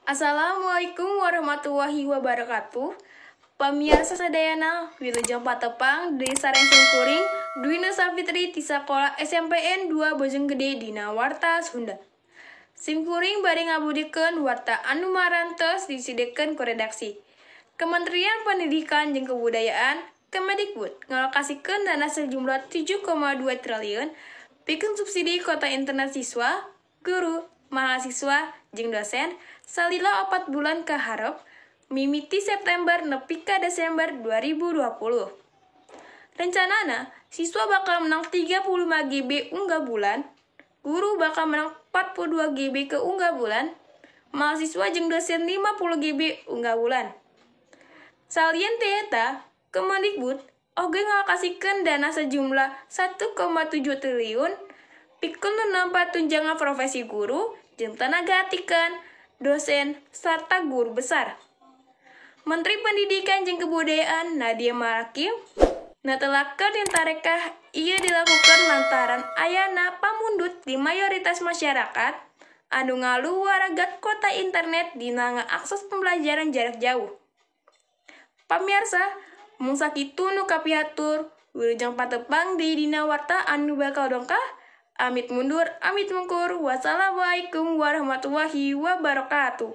Assalamualaikum warahmatullahi wabarakatuh. Pamiarsa sadayana, wilujeng patepang deui sareng simkuring Dwina Safitri ti sakola SMPN 2 Bojonggede dina Warta Sunda. Simkuring bade ngabudikeun warta anu marantos disidekeun ku redaksi. Kementerian Pendidikan jeung Kebudayaan Kemendikbud ngalokasikeun dana sejumlah 7,2 triliun pikeun subsidi kuota internet siswa, guru, mahasiswa, jeung dosen salila 4 bulan ka hareup mimiti September nepi ka Desember 2020. Rencanana, siswa bakal menang 35 GB unggal bulan, guru bakal menang 42 GB ke unggal bulan, mahasiswa jeung dosen 50 GB unggal bulan. Salian ti eta, Kemendikbud oge ngalokasikeun dana sejumlah 1,7 triliun pikeun nu nampa tunjangan profesi guru jeung tenaga atikan, dosen, sarta guru besar. Menteri Pendidikan jeung Kebudayaan Nadiem Makarim netelakeun yen tarekah ieu dilakukeun lantaran ayana pamundut di mayoritas masyarakat anu ngaluh waragat kuota internet dina ngaakses pembelajaran jarak jauh. Pamiarsa, mung sakitu nu kapihatur, wilujeng patepang deui dina warta anu bakal dongkah. Amit mundur, amit mungkur. Wassalamualaikum warahmatullahi wabarakatuh.